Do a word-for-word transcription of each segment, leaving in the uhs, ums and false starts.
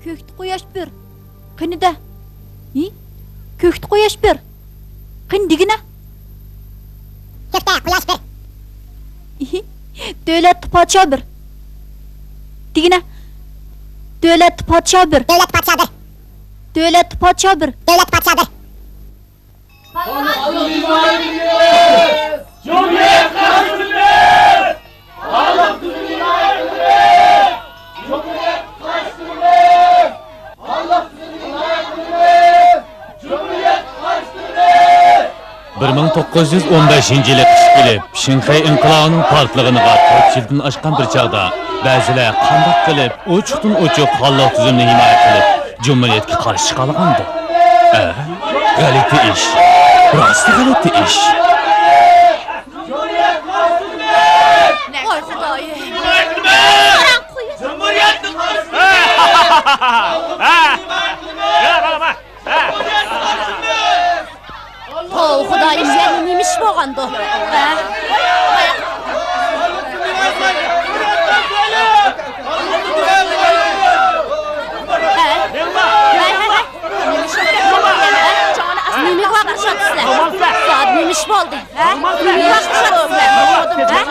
كۆكتە قۇياش بىر. قېنى دە؟ ھى؟ كۆكتە قۇياش بىر. قېنى دېگىنە؟ كۆكتە قۇياش بىر. ھى؟ دۆلەتتە پادىشاھ بىر. دېگىنە؟ دۆلەتتە پادىشاھ بىر. دۆلەتتە پادىشاھ بىر. دۆلەتتە پادىشاھ بىر. دۆلەتتە پادىشاھ بىر. خالىق بىزنى ھىمايە قىلىمىز! جۇمھۇرىيەت قارشى تۇرىمىز! خالىق بىزنى ھىمايە قىلىمىز! جۇمھۇرىيەت قارشى تۇرىمىز! خالىق بىزنى ھىمايە قىلىمىز! جۇمھۇرىيەت قارشى تۇرىمىز! بىر مىڭ توققۇز يۈز ئون بەشىنچى يىلى قىش كېلىپ، شىنخەي ئىنقىلابىنىڭ پارتلىغىنىغا تۆت يىلدىن ئاشقان بىر چاغدا، بەزىلەر قانداق قىلىپ ئوچۇقتىن ئوچۇق خانلىق تۈزۈمنى ھىمايە قىلىپ، جۇمھۇرىيەتكە قارشى چىقالىغاندۇ؟ ئە، غەلىتە ئىش. راستى غەلىتە ئىش. ۋاي خۇدايىم. قاراڭ قۇيۇش. توۋا خۇدايىم، يەنە نېمە ئىش بولغاندۇ؟ ھە؟ ھە؟ ھە؟ ھە؟ نېمىگە ۋارقىرىشىۋاتىسىلەر؟ زادى نېمە ئىش بولدى؟ ھە؟ نېمىگە ۋارقىرىشىۋاتىسىلەر؟ ھە؟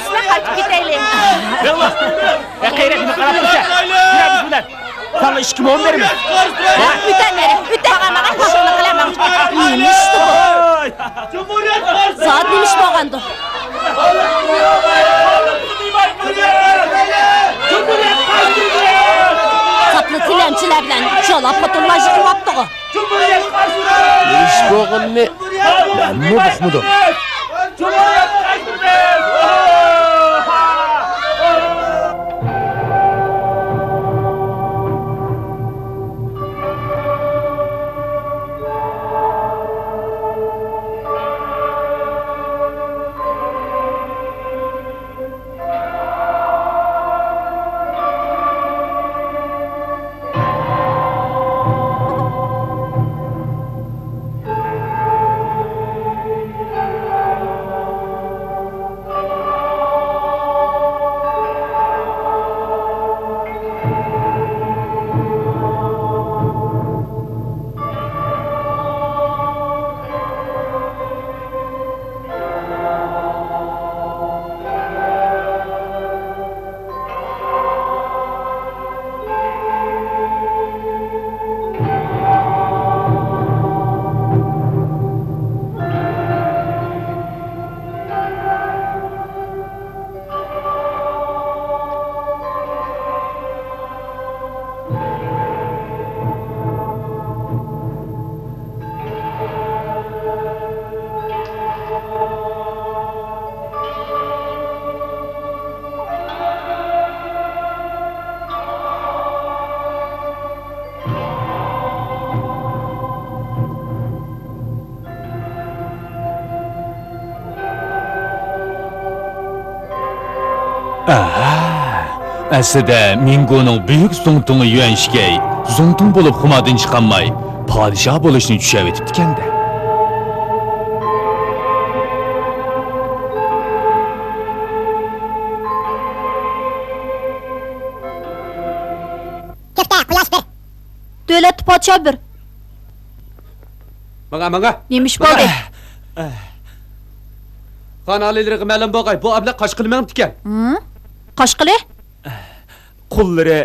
سىلەر قايتىپ كېتەيلى. يا قېرى، نېمە قاراپ تۇرسەن؟ سەنلا ئىككى مو بېرىمىز. ھە؟ ئۆتە بېرى، ئۆتە. ماڭا، ماڭا، ماڭا. نېمە ئىشتۇ بۇ؟ زادى نېمە ئىش بولغاندۇ؟ ساپلا تىلەمچىلەر بىلەن چالا پاتۇرلاش قىلىۋاپتىغۇ. نېمە ئىش بولغىنىنى مەنمۇ ئۇقمىدىم. ئەھە، ئەسلىدە مىڭگۇنىڭ بۈيۈك زۇڭتۇڭى يۈەنشىكەي زۇڭتۇڭ بولۇپ خۇماردىن چىقالماي، پادىشاھ بولۇشنى چۈشەۋېتىپتىكەن-دە. كۆكتە قۇياش بىر. دۆلەتتە پادىشاھ بىر. ماڭا، ماڭا. نېمە ئىش بولدى؟ خان ئالىيلىرىغا مەلۇم بولغاي، بۇ ئابلەت قاچقىلى مېڭىپتىكەن. ھىم؟ قاچقىلى؟ قۇللىرى.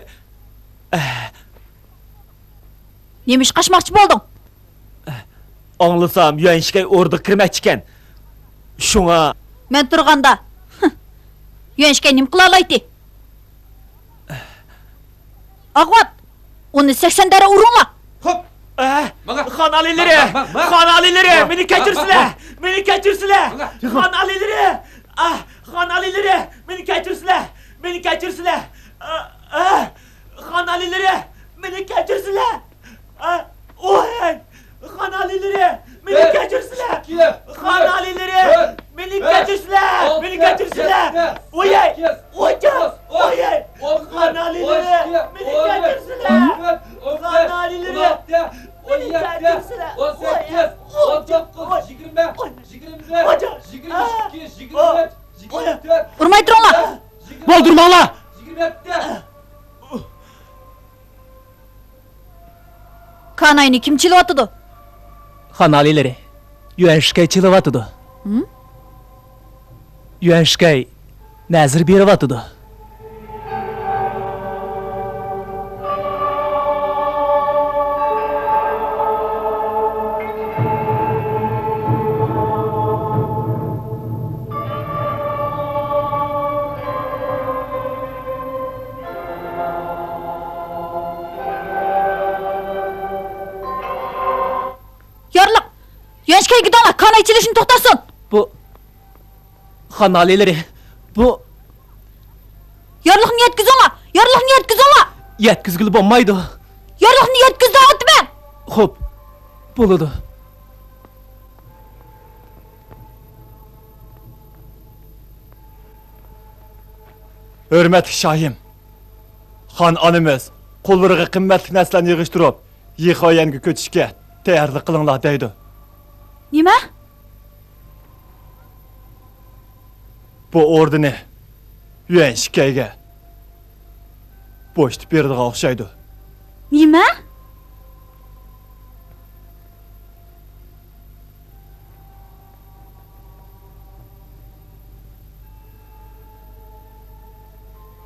نېمە ئىش قاچماقچى بولدۇڭ؟ ئاڭلىسام، يۈەنشىكەي ئوردىغا كىرمەكچىكەن. شۇڭا. مەن تۇرغاندا. يۈەنشىكەي نېمە قىلالايتتى؟ ئاغۋات! ئۇنى سەكسەن دەررە ئۇرۇڭلار! خوپ! ئە، ماڭا! خان ئالىيلىرى! ماڭا، ماڭا، ماڭا! خان ئالىيلىرى! ماڭا، مېنى ماڭا، كەچۈرسىلە! ماڭا! مېنى كەچۈرسىلە! ماڭا! خان ئالىيلىرى! ئاھ، خان ئالىيلىرى! مېنى كەچۈرسىلە! مېنى كەچۈرسىلە! ئا، ئا، خان ئالىيلىرى! مېنى كەچۈرسىلە! ئا، ئوي! خان ئالىيلىرى، مېنى بىر، كەچۈرسىلە! ئىككى، خان ئۈچ، ئالىيلىرى، تۆت، مېنى بەش، كەچۈرسىلە! ئالتە، مېنى كەچۈرسىلە! يەتتە، ئويەي! سەككىز، ئويجان! توققۇز، ئون، ئويەي! ئون بىر، خان ئالىيلىرى، ئون ئىككى، مېنى ئون ئۈچ، كەچۈرسىلە! ئون تۆت، ئون بەش، خان ئالىيلىرى، ئون ئالتە، ئون يەتتە، مېنى كەچۈرسىلە! ئون سەككىز، ئويەي! ئون توققۇز، ئوي! يىگىرمە، ئوي! يىگىرمە بىر، ئويجان! يىگىرمە ئىككى، ئا! يىگىرمە ئۈچ، ئوي! يىگىرمە تۆت، ئۇرماي تۇرۇڭلار! يىگىرمە، بولدۇرماڭلار! يىگىرمە يەتتە. كاناينى كىم چېلىۋاتىدۇ؟ خان ئالىيلىرى، يۈەنشىكەي چېلىۋاتىدۇ. ھىم؟ يۈەنشىكەي نەزىر بېرىۋاتىدۇ. يارلىق! يۈەنشىكەيگە دەڭلار، كاناي چېلىشنى توختاتسۇن! بۇ خان ئالىيلىرى، بۇ يارلىقنى يەتكۈزۈڭلار! يارلىقنى يەتكۈزۈڭلار! يەتكۈزگىلى بولمايدۇ. يارلىقنى يەتكۈز دەۋاتىمەن! خوپ، بولىدۇ. ھۆرمەتلىك شاھىم، خان ئانىمىز قۇللىرىغا قىممەتلىك نەرسىلەرنى يىغىشتۇرۇپ، يىخېيەنگە كۆچۈشكە تەييارلىق قىلىڭلار دەيدۇ. نېمە؟ بۇ ئوردىنى يۈەنشىكەيگە بوشىتىپ بېرىدىغان ئوخشايدۇ. نېمە؟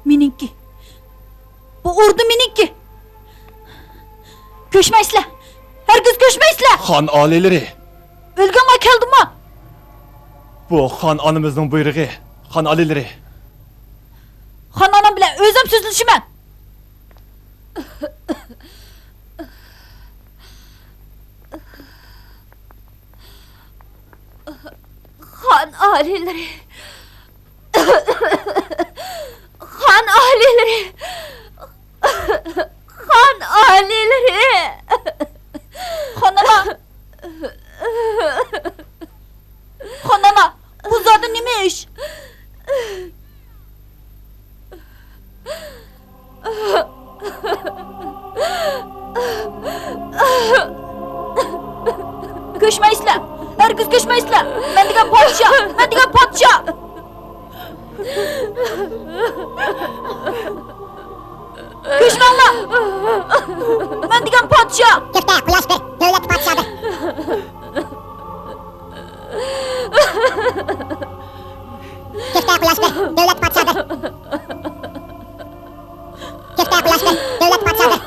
مېنىڭكى. بۇ ئوردا مېنىڭكى. كۆچمەيسىلەر. ھەرگىز كۆچمەيسىلەر. خان ئالىيلىرى. ئۆلگەڭلار كەلدىمۇ؟ بۇ خان ئانىمىزنىڭ بۇيرۇقى، خان ئالىيلىرى. خان ئانام بىلەن ئۆزۈم سۆزلىشىمەن. خان ئالىيلىرى. خان ئالىيلىرى! خان ئالىيلىرى! خانىما! خانىما! بۇ زادى نېمە ئىش؟ كۆچمەيسىلەر! ھەرگىز كۆچمەيسىلەر! مەن دېگەن پادىشاھ! مەن دېگەن پادىشاھ! كۆچمەڭلار! مەن دېگەن پادىشاھ! كۆكتە قۇياش بىر، دۆلەتتە پادىشاھ بىر. كۆكتە قۇياش بىر، دۆلەتتە پادىشاھ بىر. كۆكتە قۇياش بىر، دۆلەتتە پادىشاھ بىر.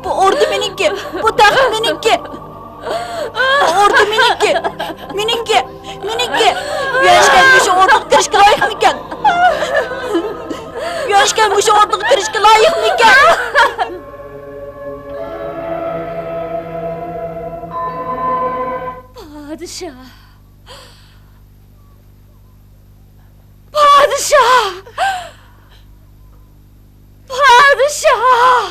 بۇ ئوردا مېنىڭكى، بۇ تەخت مېنىڭكى. بۇ ئوردا مېنىڭكى، مېنىڭكى، مېنىڭكى. يۈەنشىكەي مۇشۇ ئوردىغا كىرىشكە لايىقمىكەن؟ يۈەنشىكەي مۇشۇ ئوردىغا كىرىشكە لايىقمىكەن؟ پادىشاھ! پادىشاھ! پادىشاھ!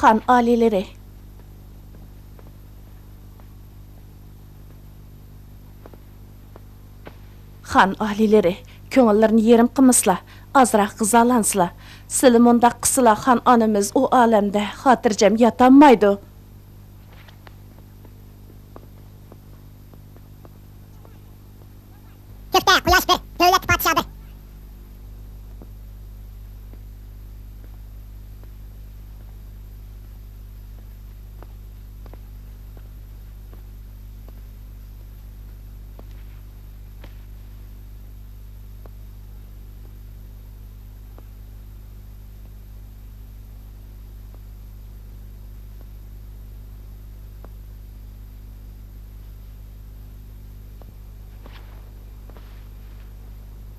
خان ئالىيلىرى! خان ئالىيلىرى، كۆڭۈللىرىنى يېرىم قىلمىسىلا، ئازراق غىزالانسىلا. سىلى مۇنداق قىلسىلا، خان ئانىمىز ئۇ ئالەمدە خاتىرجەم ياتالمايدۇ. كۆكتە قۇياش بىر، دۆلەتتە پادىشاھ بىر.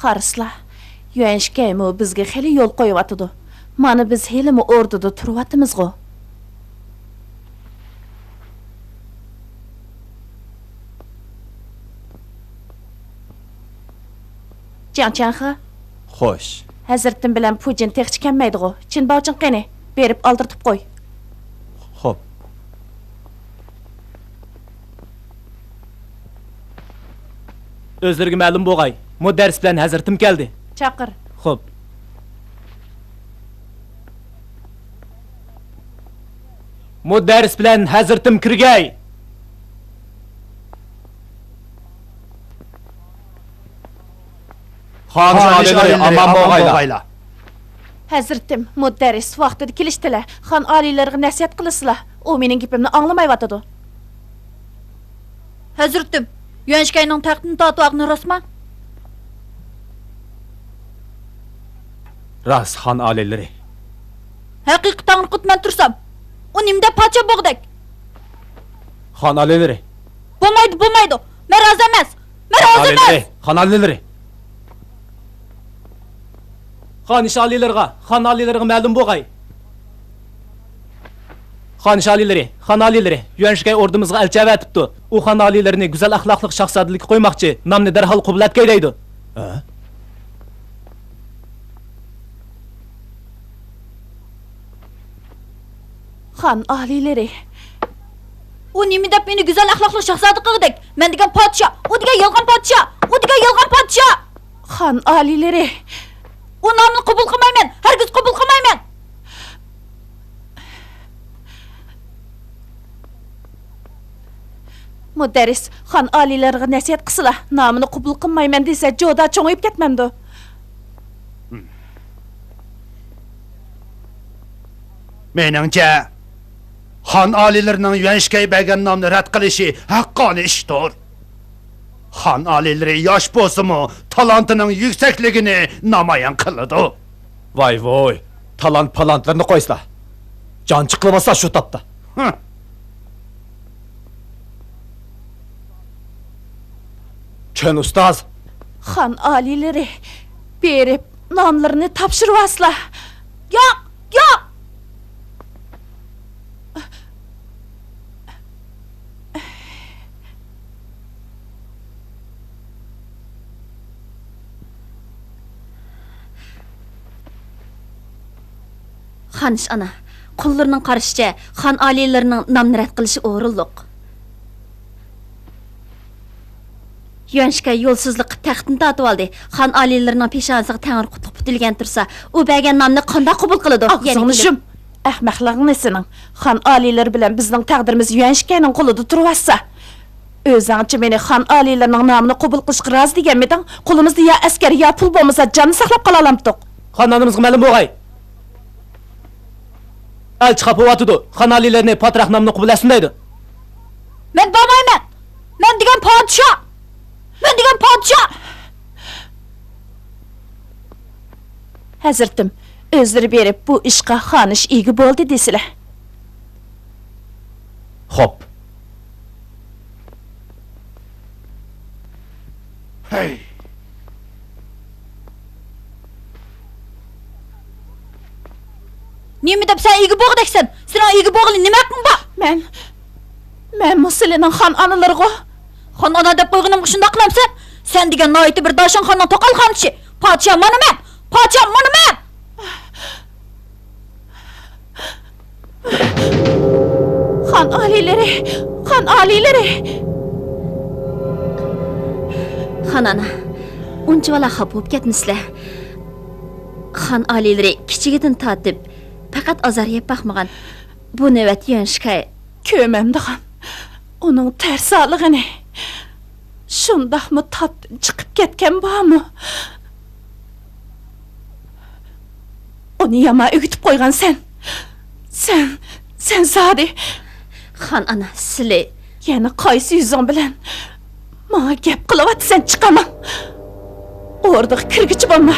قارىسىلا، يۈەنشىكەيمۇ بىزگە خېلى يول قويۇۋاتىدۇ. مانا بىز ھېلىمۇ ئوردىدا تۇرۇۋاتىمىزغۇ. جياڭ چياڭخې. خوش. ھەزرىتىم بىلەن پۇجىن تېخىچە كەلمەيدىغۇ. چىن باۋچىڭ قېنى؟ بېرىپ ئالدىرىتىپ قوي. خوپ. ئۆزلىرىگە مەلۇم بولغاي، مۇدەررىس بىلەن ھەزرىتىم كەلدى. چاقىر. خوپ. مۇدەررىس بىلەن ھەزرىتىم كىرگەي! خان ئالىيلىرى ئامان بولغايلا. ھەزرىتىم، مۇدەررىس ۋاقتىدا كېلىشتىلە. خان ئالىيلىرىغا نەسىھەت قىلىسىلا. ئۇ مېنىڭ گېپىمنى ئاڭلىمايۋاتىدۇ. ھەزرىتىم، يۈەنشىكەينىڭ تەختىنى تارتىۋالغىنى راستما؟ راست، خان ئالىيلىرى. ھەقىقىي تاڭرى قۇت مەن تۇرسام، ئۇ نېمە دەپ پادىشاھ بولغۇدەك؟ خان ئالىيلىرى. بولمايدۇ، بولمايدۇ. مەن رازى ئەمەس. مەن رازى ئەمەس. خان ئالىيلىرى. خان ئالىيلىرىغا، خان ئالىيلىرىغا مەلۇم بولغاي. خان ئالىيلىرى، خان ئالىيلىرى، يۈەنشىكەي ئوردىمىزغا ئەلچى ئەۋەتىپتۇ. ئۇ خان ئالىيلىرىنى گۈزەل ئەخلاقلىق شاھزادىلىككە قويماقچى، نامنى دەرھال قوبۇل ئەتكەي دەيدۇ. ھە؟ خان ئالىيلىرى. ئۇ نېمە دەپ مېنى گۈزەل ئەخلاقلىق شاھزادە قىلغۇدەك؟ مەن دېگەن پادىشاھ، ئۇ دېگەن يالغان پادىشاھ، ئۇ دېگەن يالغان پادىشاھ! خان ئالىيلىرى. ئۇ نامنى قوبۇل قىلمايمەن، ھەرگىز قوبۇل قىلمايمەن! مۇدەررىس، خان ئالىيلىرىغا نەسىھەت قىلسىلا، نامىنى قوبۇل قىلمايمەن دېسە، جودا چوڭىيىپ كەتمەمدۇ؟ مېنىڭچە، خان ئالىيلىرىنىڭ يۈەنشىكەي بەرگەن نامنى رەت قىلىشى ھەققانىي ئىشتۇر. خان ئالىيلىرى ياش بولسىمۇ، تالانتىنىڭ يۈكسەكلىكىنى نامايان قىلىدۇ. ۋاي ۋوي، تالانت-پالانتلىرىنى قويسىلا. جان چىقىرىۋالسا شۇ تاپتا. ھە. چۆن ئۇستاز! خان ئالىيلىرى، بېرىپ ناملىرىنى تاپشۇرۇۋالسىلا. ياق، ياق! خانىش ئانا، قۇللىرىنىڭ قارىشىچە، خان ئالىيلىرىنىڭ نامىنى رەت قىلىشى ئورۇنلۇق. يۈەنشىكەي يولسىزلىق قىلىپ تەختىنى تارتىۋالدى. خان ئالىيلىرىنىڭ پېشانىسىغا تەڭرى قۇتلۇق پۈتۈلگەن تۇرسا، ئۇ بەرگەن نامنى قانداق قوبۇل قىلىدۇ؟ ئاغزىڭنى يۈم! ئەخمەقلىقىڭنى سېنىڭ. خان ئالىيلىرى بىلەن بىزنىڭ تەقدىرىمىز يۈەنشىكەينىڭ قولىدا تۇرۇۋاتسا. ئۆزۈڭچە مېنى خان ئالىيلىرىنىڭ نامىنى قوبۇل قىلىشقا رازى دېگەنمىدىڭ؟ قولىمىزدا يا ئەسكەر، يا پۇل بولمىسا، جاننى ساقلاپ قالالامتۇق؟ خان ئانىمىزغا مەلۇم بولغاي. ئەلچى خاپا بولۇۋاتىدۇ. خان ئالىيلىرىنى پاتىراق نامىنى قوبۇل ئەتسۇن دەيدۇ. مەن بارمايمەن. مەن دېگەن پادىشاھ. مەن دېگەن پادىشاھ. ھەزرىتىم، ئۆزلىرى بېرىپ بۇ ئىشقا خانىش ئىگە بولدى دېسىلە. خوپ. ھەي! نېمە دەپ سەن ئىگە بولغۇدەكسەن؟ سېنىڭ ئىگە بولغىلى نېمە ھەققىڭ بار؟ مەن، مەنمۇ سىلىنىڭ خان ئانىلىرىغۇ. خان ئانا دەپ قويغىنىمغا شۇنداق قىلامسەن؟ سەن دېگەن ناھايىتى بىر داشان خاننىڭ توقالخانىشى. پادىشاھ مانا مەن! پادىشاھ مانا مەن! خان ئالىيلىرى! خان ئالىيلىرى! خان ئانا، ئۇنچىۋالا خاپا بولۇپ كەتمىسىلە. خان ئالىيلىرى كىچىكىدىن تارتىپ پەقەت ئازار يەپ باقمىغان. بۇ نۆۋەت يۈەنشىكەي. كۆرمەمدىغان ئۇنىڭ تەرسالىقىنى. شۇنداقمۇ تاپتىن چىقىپ كەتكەن بارمۇ؟ ئۇنى يامان ئۆگىتىپ قويغان سەن. سەن، سەن زادى. خان ئانا، سىلى. يەنە قايسى يۈزۈڭ بىلەن ماڭا گەپ قىلىۋاتىسەن؟ چىقاماڭ. ئوردىغا كىرگۈچى بولما.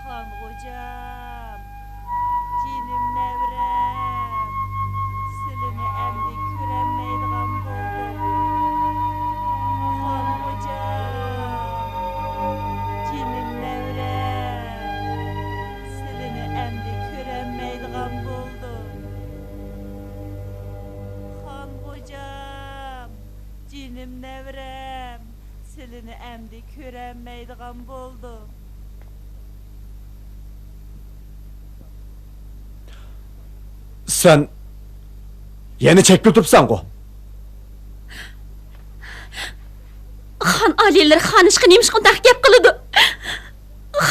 خان غوجام، جېنىم نەۋرەم، سىلىنى ئەمدى كۆرەلمەيدىغان بولدۇم. خان غوجام، جېنىم نەۋرەم، سىلىنى ئەمدى كۆرەلمەيدىغان بولدۇم. خان غوجام، جېنىم نەۋرەم، سىلىنى ئەمدى كۆرەلمەيدىغان بولدۇم. سەن يەنە چەككىلى تۇرۇپسەنغۇ؟ خان ئالىيلىرى خانىشقا نېمىشقا ئۇنداق گەپ قىلىدۇ؟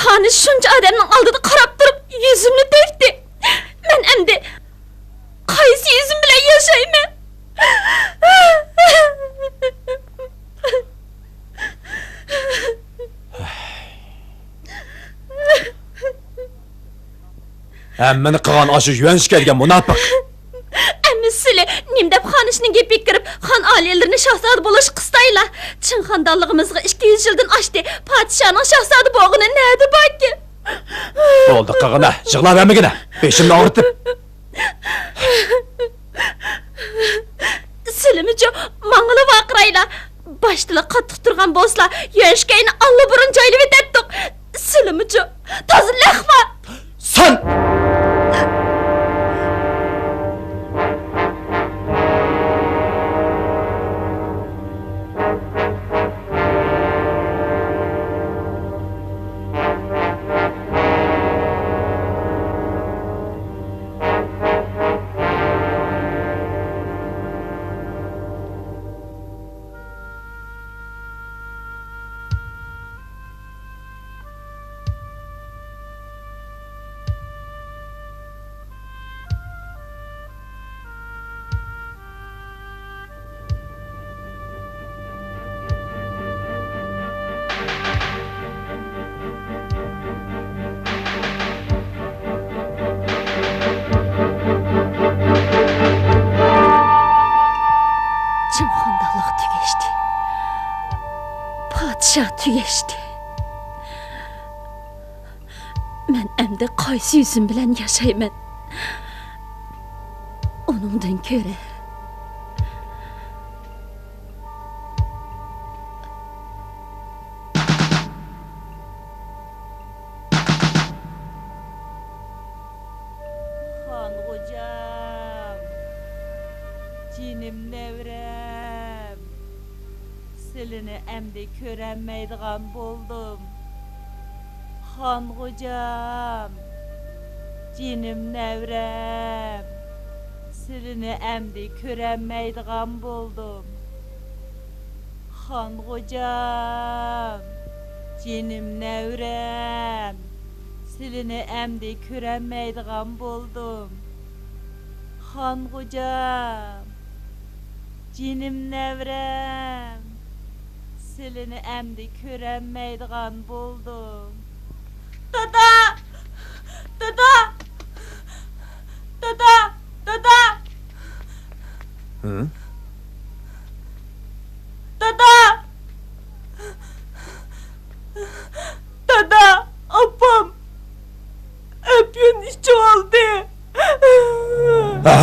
خانىش شۇنچە ئادەمنىڭ ئالدىدا قاراپ تۇرۇپ يۈزۈمنى تۆكتى. مەن ئەمدى قايسى يۈزۈم بىلەن ياشايمەن؟ ھەممىنى قىلغان ئاشۇ يۈەنشىكەي دېگەن مۇناپىق. ئەمىسە سىلى نېمە دەپ خانىشنىڭ گېپىگە كىرىپ، خان ئالىيلىرىنى شاھزادە بولۇشقا قىستايلا؟ چىڭ خاندانلىقىمىزغا ئىككى يۈز يىلدىن ئاشتى، پادىشاھنىڭ شاھزادە بولغىنى نەدە باركىن؟ بولدى قىلغىنە، يىغلاۋەرمىگىنە، بېشىمنى ئاغرىتىپ. سىلىمىچۇ، ماڭىلا ۋارقىرايلا. باشتىلا قاتتىق تۇرغان بولسىلا، يۈەنشىكەينى ئاللىبۇرۇن جايلىۋېتەتتۇق. سىلىمىچۇ، تازا لەخۋا! سەن! پادىشاھ تۈگەشتى. مەن ئەمدى قايسى يۈزۈم بىلەن ياشايمەن؟ ئۇنىڭدىن كۆرە. خانغوجام، جېنىم نەۋرەم، سىلىنى ئەمدى كۆرەلمەيدىغان بولدۇم. خانغوجام، جېنىم نەۋرەم، سىلىنى ئەمدى كۆرەلمەيدىغان بولدۇم. خانغوجام، جېنىم نەۋرەم، سىلىنى ئەمدى كۆرەلمەيدىغان بولدۇم. خانغوجام، جېنىم نەۋرەم، سىلىنى ئەمدى كۆرەلمەيدىغان بولدۇم. دادا! دادا! دادا! دادا! ھە؟ دادا! دادا! ئاپام ئەپيۈن ئىچىۋالدى. ھە؟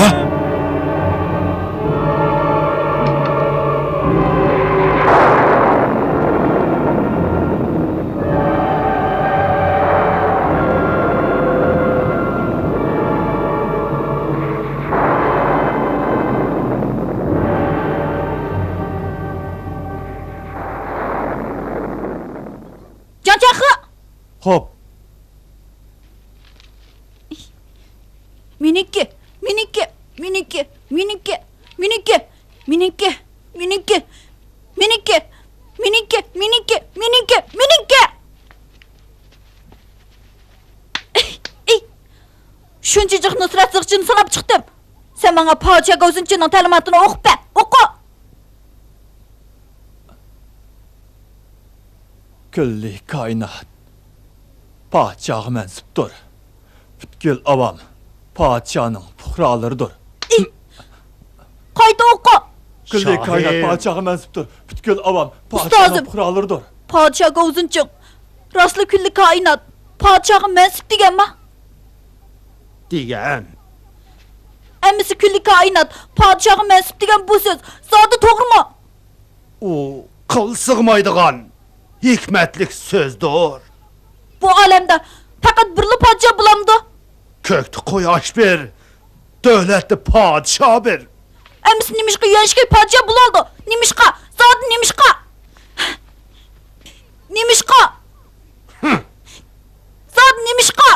جاڭ چياخې! خوپ. مېنىڭكى، مېنىڭكى، مېنىڭكى، مېنىڭكى، مېنىڭكى، مېنىڭكى، مېنىڭكى، مېنىڭكى، مېنىڭكى، مېنىڭكى، مېنىڭكى، مېنىڭكى. ئەي، ئەي. شۇنچە جىق نۇسرەت زىغچىنى ساناپ چىقتىم. سەن ماڭا پادىشاھ گاۋزىنچىنىڭ تەلىماتىنى ئوقۇپ بەر. ئوقۇ! كۈللى كائىنات پادىشاھقا مەنسۇپتۇر. پۈتكۈل ئاۋام پادىشاھنىڭ پۇقرالىرىدۇر. ئى! قايتا ئوقۇ! كۈللى كائىنات شاھىم. پادىشاھقا مەنسۇپتۇر. پۈتكۈل ئاۋام پادىشاھنىڭ ئۇستازىم. پۇقرالىرىدۇر. پادىشاھ گاۋزىنچىڭ، راستلا كۈللى كائىنات پادىشاھقا مەنسۇپ دېگەنما؟ دېگەن. ئەمىسە كۈللى كائىنات پادىشاھقا مەنسۇپ دېگەن بۇ سۆز زادى توغرىمۇ؟ ئۇ قىل سىغمايدىغان ھېكمەتلىك سۆزدۇر. بۇ ئالەمدە پەقەت بىرلا پادىشاھ بولامدۇ؟ كۆكتە قۇياش بىر، دۆلەتتە پادىشاھ بىر. ئەمىسە نېمىشقا يۈەنشىكەي پادىشاھ بولالىدۇ؟ نېمىشقا؟ زادى نېمىشقا؟ نېمىشقا؟ ھىم. زادى نېمىشقا؟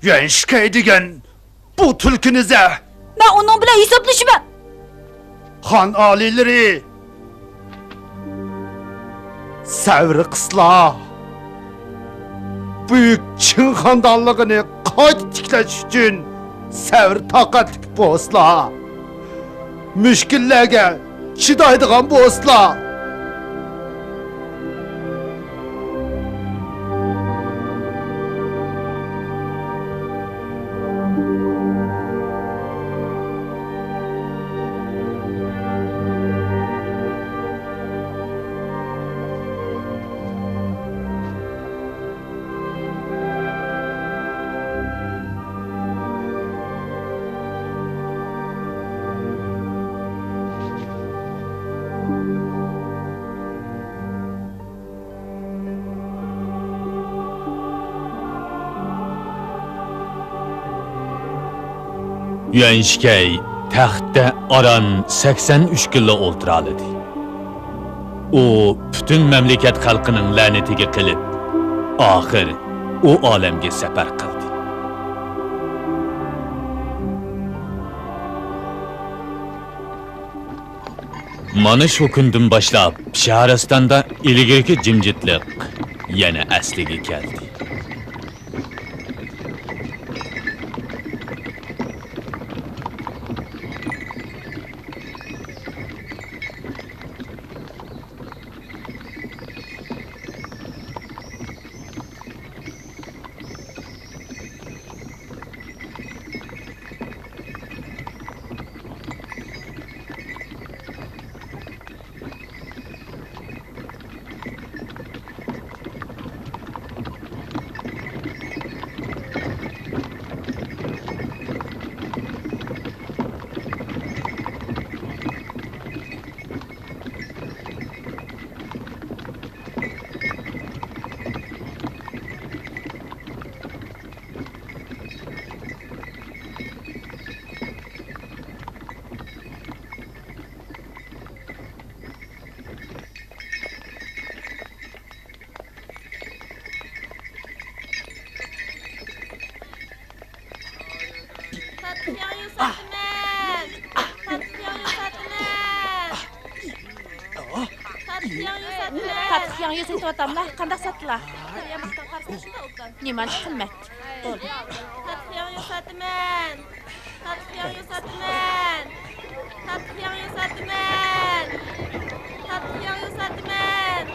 يۈەنشىكەي دېگەن بۇ تۈلكىنى زە. مەن ئۇنىڭ بىلەن ھېسابلىشىمەن. خان ئالىيلىرى، سەۋر قىسلا. بۈيۈك چىڭ خاندانلىقىنى قايتا تىكلەش ئۈچۈن سەۋر تاقەتلىك بولسىلا. مۈشكۈللەرگە چىدايدىغان بولسىلا. يۈەنشىكەي تەختتە ئاران سەكسەن ئۈچ كۈنلا ئولتۇرالىدى. ئۇ پۈتۈن مەملىكەت خەلقىنىڭ لەنىتىگە قېلىپ، ئاخىر ئۇ ئالەمگە سەپەر قىلدى. مانا شۇ كۈندىن باشلاپ شەھرىستاندا ئىلگىرىكى جىمجىتلىق يەنە ئەسلىگە كەلدى. تاتلىق ياڭيۇ سېتىۋاتاملا، قانداق ساتتىلا؟ نېمانچە قىممەت؟ بولدى. تاتلىق ياڭيۇ ساتىمەن. تاتلىق ياڭيۇ ساتىمەن. تاتلىق ياڭيۇ ساتىمەن. تاتلىق ياڭيۇ ساتىمەن.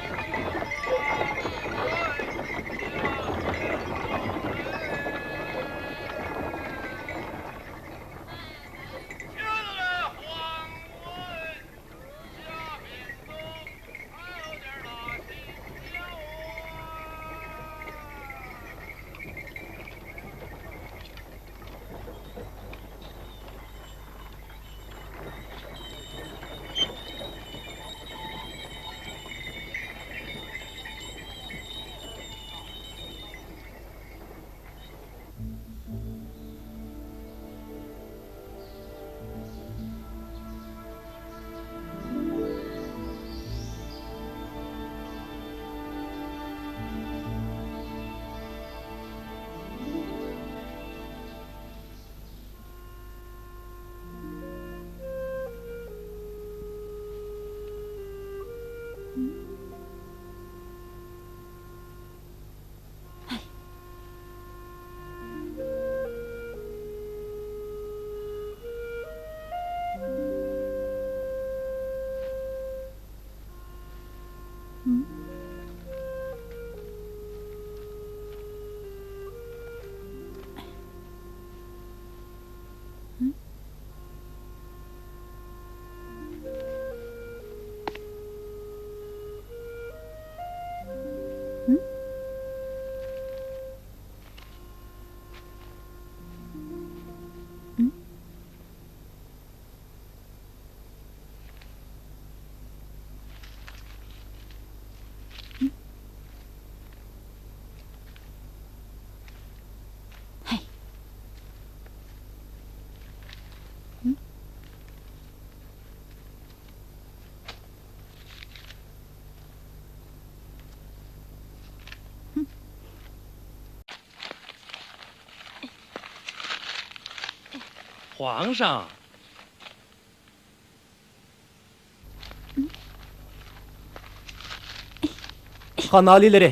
خان ئالىيلىرى!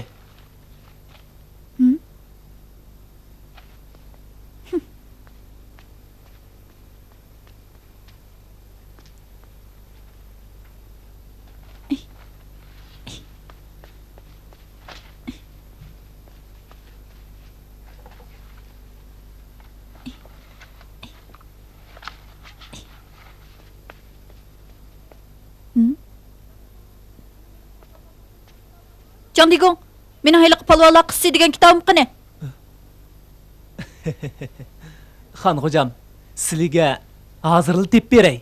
جاڭ دىگۇڭ، مېنىڭ ھېلىقى پالۋانلار قىسسىسى دېگەن كىتابىم قېنى؟ خان خوجام، سىلىگە ھازىرلا تېپىپ بېرەي.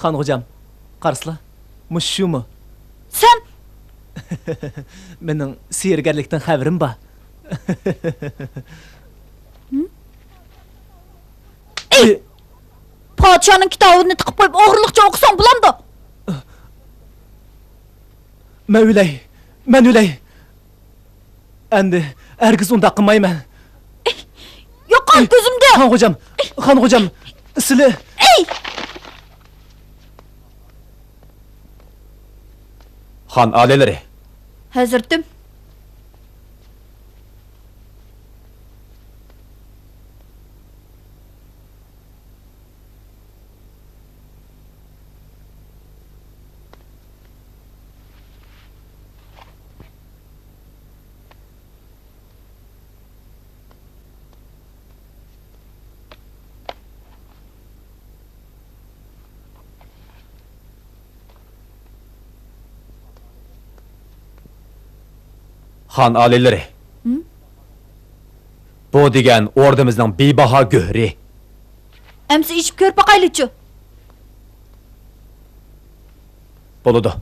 خان خوجام، قارىسىلا، مۇشۇ شۇمۇ؟ سەن! مېنىڭ سېھىرگەرلىكتىن خەۋىرىم بار. ئەي! پادىشاھنىڭ كىتابىنى تىقىپ قويۇپ، ئوغرىلىقچە ئوقۇساڭ بولامدۇ؟ مەن ئۆلەي، مەن ئۆلەي. ئەمدى ھەرگىز ئۇنداق قىلمايمەن. يوقال كۆزۈمدىن! خان خوجام، خان خوجام، سىلى. ئەي! خان ئالىيلىرى. ھەزرىتىم. خان ئالىيلىرى. ھىم؟ بۇ دېگەن ئوردىمىزنىڭ بىباھا گۆھىرى. ئەمسە ئېچىپ كۆرۈپ باقايلىچۇ؟ بولىدۇ.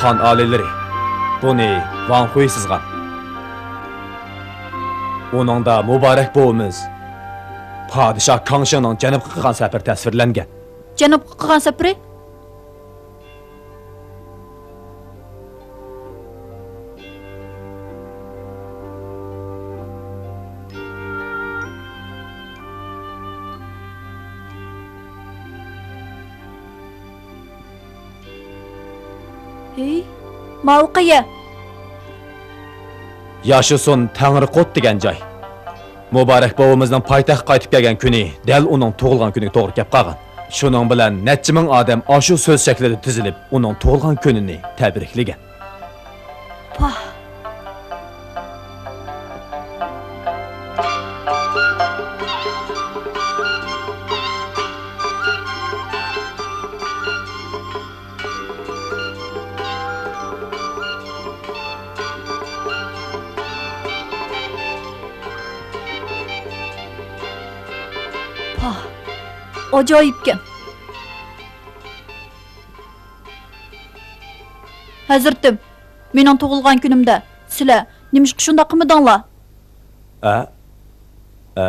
خان ئالىيلىرى، بۇنى ۋاڭ خۇي سىزغان. ئۇنىڭدا مۇبارەك بوۋىمىز پادىشاھ كاڭشىڭنىڭ جەنۇبقا قىلغان سەپىرى تەسۋىرلەنگەن. جەنۇبقا قىلغان سەپىرى؟ ھېي، ماۋۇ قەيە؟ ياشۇسۇن تەڭرىقوت دېگەن جاي. مۇبارەك بوۋىمىزنىڭ پايتەختكە قايتىپ كەلگەن كۈنى دەل ئۇنىڭ تۇغۇلغان كۈنىگە توغرا كەپ قالغان. شۇنىڭ بىلەن نەچچە مىڭ ئادەم ئاشۇ سۆز شەكلىدە تىزىلىپ، ئۇنىڭ تۇغۇلغان كۈنىنى تەبرىكلىگەن. پاھ! پاھ! ئاجايىپكەن. ھەزرىتىم، مېنىڭ تۇغۇلغان كۈنۈمدە سىلەر نېمىشقا شۇنداق قىلمىدىڭلار؟ ئە؟ ئە؟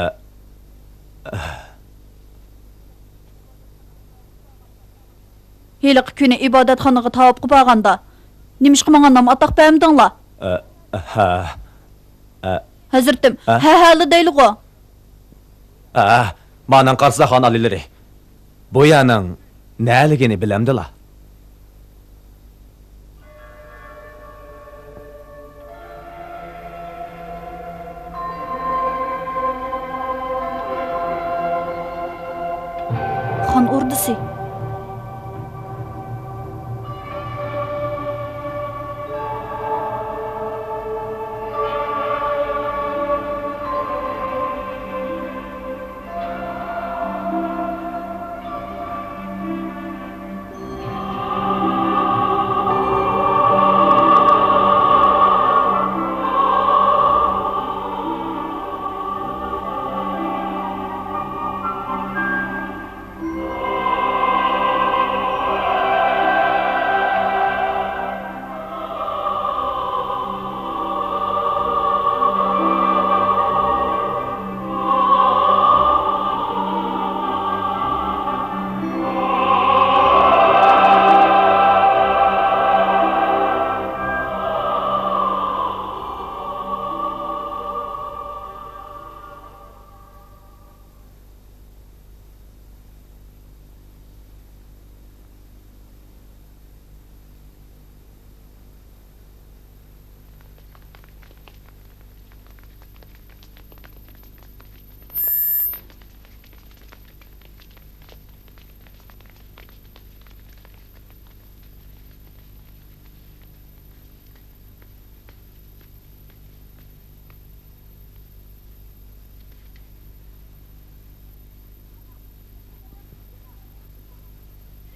ھېلىقى كۈنى ئىبادەتخانىغا تاۋاپقا بارغاندا، نېمىشقا ماڭا نام ئاتاق بەرمىدىڭلار؟ ئە، ھە. ئە. ھەزرىتىم، ئە؟ ھە، ھەلا دەيلىغۇ. ئە، مانىڭ قارىسا خان ئالىيلىرى، بۇ يەرنىڭ نەلىكىنى بىلەمدىلا؟ خان ئوردىسى.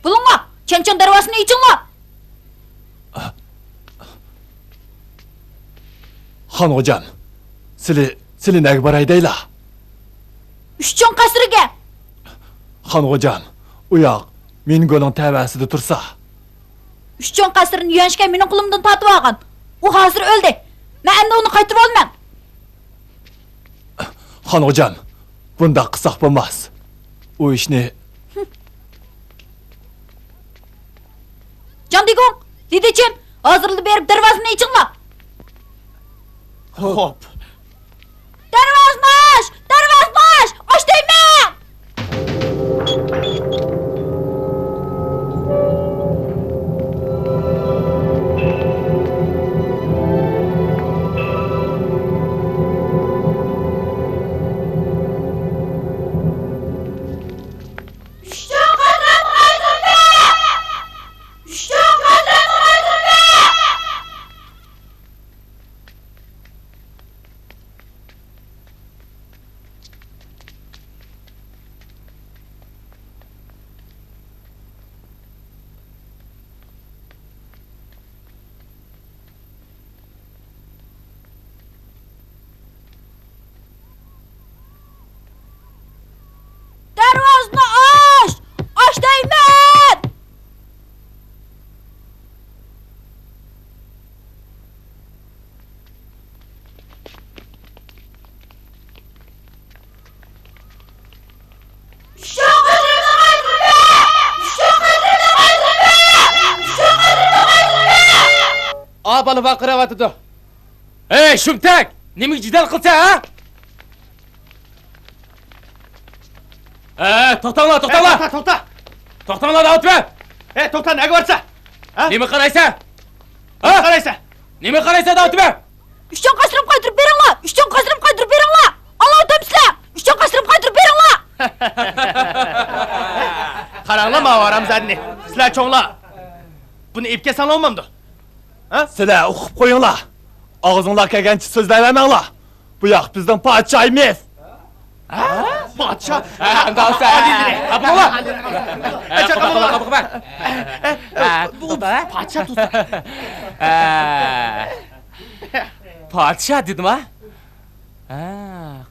بولۇڭلار! چەنچاڭ دەرۋازىسىنى ئېچىڭلار! خان غوجام، سىلى، سىلى نەگە باراي دەيلا؟ ئۈچ چوڭ قەسىرگە! خان غوجام، ئۇ ياق مىنگونىڭ تەۋەسىدە تۇرسا. ئۈچ چوڭ قەسىرنى يۈەنشىكەن مېنىڭ قولۇمدىن تارتىۋالغان. ئۇ ھازىر ئۆلدى. مەن ئەمدى ئۇنى قايتۇرۇۋالىمەن. خان غوجام، بۇنداق قىلساق بولماس. ئۇ ئىشنى. جاڭ دىگۇڭ، لى دېچىن، ھازىرلا بېرىپ دەرۋازىنى ئېچىڭلار. خوپ. دەرۋازىنى ئاچ! دەرۋازىنى ئاچ! ئاچ دەيمەن! ئۈچ چوڭ قەسرەت قايتۇردى! ئۈچ چوڭ قەسرەت قايتۇردى! بالا ۋارقىراۋاتىدۇ. ھەي، شۇمتەك! نېمىگە جېدەل قىلسەن، ھە؟ ھە، توختاڭلار، توختاڭلار! ھەي، توختا، توختا! توختاڭلار، دەۋاتىمەن! ھەي، توختا، نەگە بارسا؟ ھە؟ نېمە قارايسەن؟ ھە؟ نېمە قارايسەن؟ نېمە قارايسەن، دەۋاتىمەن! ئۈچ چوڭ قەسرىمنى قايتۇرۇپ بېرىڭلار! ئۈچ چوڭ قەسرىمنى قايتۇرۇپ بېرىڭلار! ئاڭلاۋاتامسىلەر؟ ئۈچ چوڭ قەسرىمنى قايتۇرۇپ بېرىڭلار! قاراڭلار ماۋۇ ھارامزادىنى! سىلەر چوڭلار! بۇنى ئېلىپ كەتسەڭلار بولمامدۇ؟ ھە؟ سىلەر ئۇقۇپ قويۇڭلار! ئاغزىڭلار كەلگەنچە سۆزلەۋەرمەڭلار! بۇ ياق بىزنىڭ پادىشاھىمىز! ھە؟ پادىشاھ؟ ھە، ئەمدى ئالسا، ھە، بولۇڭلار. ھە، قاپا، قاپا، قاپا. ھە، بۇ توختا، ھە؟ پادىشاھ توختا. ھە. پادىشاھ دېدىم، ھە؟ ھە،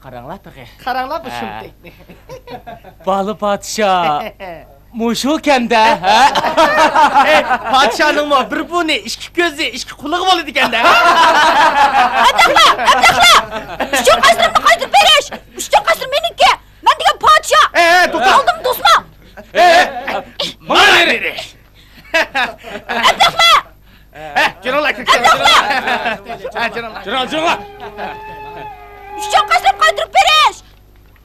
قاراڭلار تېخى. قاراڭلار بۇ ھە. شۇمتەكنى. بالا پادىشاھ. مۇشۇكەندە، ھە؟ ئەي، پادىشاھنىڭمۇ بىر بۇرنى، ئىككى كۆزى، ئىككى قۇلىقى بولىدىكەندە. ئەبلەخلەر، ئەبلەخلەر! ئۈچ چوڭ قەسرىمنى قايتۇرۇپ بېرىش! ئۈچ چوڭ قەسرىم مېنىڭكى! مەن دېگەن پادىشاھ! ئەي، ئەي، توختا! ئالدىم توسما! ئەي، ئەي، ماڭا بېرى! ئەبلەخلەر! ھە، جۈرۈڭلار، كىرىڭلار. ھە، جۈرۈڭلار. جۈرۈڭلار، جۈرۈڭلار. ئۈچ چوڭ قەسرىم قايتۇرۇپ بېرىش!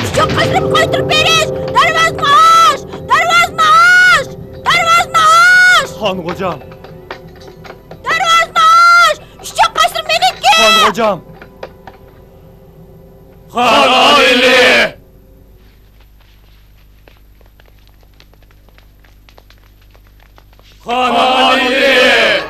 ئۈچ چوڭ قەسرىم قايتۇرۇپ بېرىش! دەرۋازىنى ئاچ! دەرۋازىنى ئاچ! دەرۋازىنى ئاچ! خان غوجام. دەرۋازىنى ئاچ! ئۈچ چوڭ قەسرىم مېنىڭكى! خان غوجام. خان ئالىي! خان ئالىي!